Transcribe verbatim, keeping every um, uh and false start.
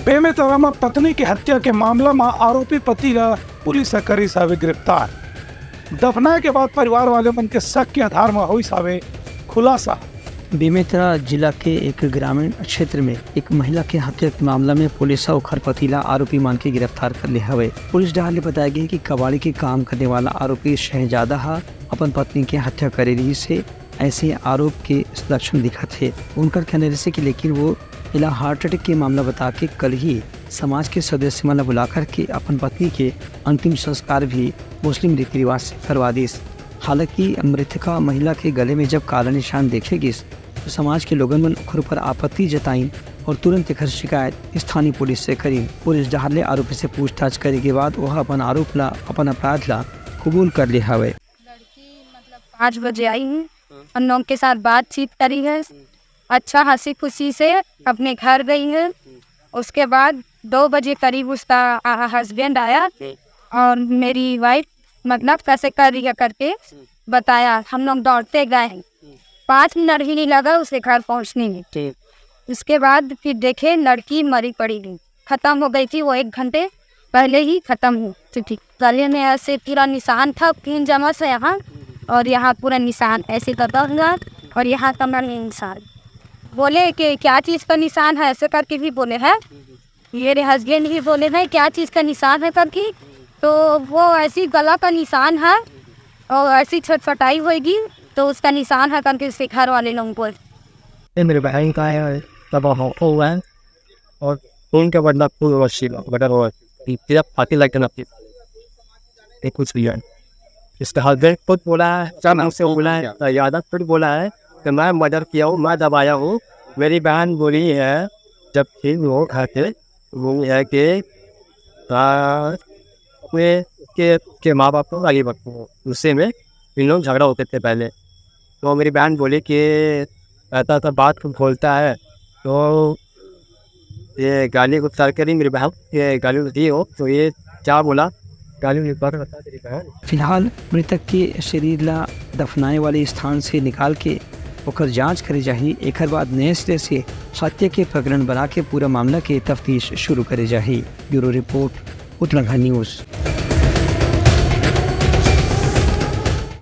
बेमेतरा म पत्नी के हत्या के मामला म आरोपी पति ला पुलिस ह करिस हवे गिरफ्तार। दफनाए के बाद परिवार वाले मन के शक के आधार म होइस हवे खुलासा। बेमेतरा जिला के एक ग्रामीण क्षेत्र में एक महिला के हत्या के मामला में पुलिस ह ओखर पति ला आरोपी मान के गिरफ्तार कर ले हवे। पुलिस डहार ले बताया गया कि कबाड़ी के काम करने वाला आरोपी शहजादा ह अपन पत्नी के हत्या करे रहिस हे। ऐसे आरोप के लक्षण दिखत हे। उनकर कहना रहिस हे कि लेकिन वो एला हार्ट अटैक के मामला बता के कल ही समाज के सदस्य मन ला बुलाकर के अपन पत्नी के अंतिम संस्कार भी मुस्लिम रीति रिवाज से करवा दिस। हालांकि मृतका महिला के गले में जब काला निशान देखे गिस, तो समाज के लोगन मन ओखर ऊपर आपत्ति जताइन और तुरंत एखर शिकायत स्थानीय पुलिस से करिन। पुलिस डहार ले आरोपी से पूछताछ करे के बाद वह अपन आरोप ला, अपन अपराध ला कबूल कर ले हवे। लड़की मतलब पाँच बजे आई है, हम लोग के साथ बातचीत करी है, अच्छा हंसी खुशी से अपने घर गई है। उसके बाद दो बजे करीब उसका हस्बैंड आया और मेरी वाइफ मतलब कैसे कर रही है करके बताया। हम लोग दौड़ते गए हैं, पाँच मिनट भी नहीं लगा उसे घर पहुंचने में। ठीक। उसके बाद फिर देखे लड़की मरी पड़ी थी, खत्म हो गई थी, वो एक घंटे पहले ही खत्म हो चुकी। गले में ऐसे पूरा निशान था, तीन जगह से यहाँ और यहाँ पूरा निशान ऐसे कटा हुआ और यहाँ कमर में निशान। बोले कि क्या चीज़ का निशान है, ऐसे करके भी बोले हैं। मेरे हस्बैंड भी बोले हैं क्या चीज़ का निशान है करके, तो वो ऐसी गला का निशान है और ऐसी छटपटाई होगी तो उसका निशान है करके उसके घर वाले लोगों को। ये मेरे बहन का है, तब हुआ है और खून का बदला खून होना चाहिए, मर्डर होना चाहिए। तेरा फांसी लग जाना चाहिए, ये कुछ भी है। इसका हस्बैंड खुद बोला है, क्या नाम से बोला है, यादव खुद बोला है कि मैं मर्डर किया हूँ, मैं दबाया हूँ। मेरी बहन बोली है जब थी वो घर पे, बोली है कि आ, अपने उसके उसके माँ बाप को आगे बढ़ते हैं। गुस्से में इन लोग झगड़ा होते थे पहले, तो मेरी बहन बोली कि ऐसा ऐसा बात को बोलता है, तो ये गाली गुस्सा करी मेरी बहन, ये गाली दी हो तो ये क्या बोला, गाली गुस्सा बता तेरी बहन। फिलहाल मृतक के शरीर ला दफनाए वाले स्थान से निकाल के ओकर जांच करे जाही। एकर बाद नए सिरे से हत्या के प्रकरण बना के पूरा मामला के तफ्तीश शुरू करे जाही। Bureau report, Utlangha news.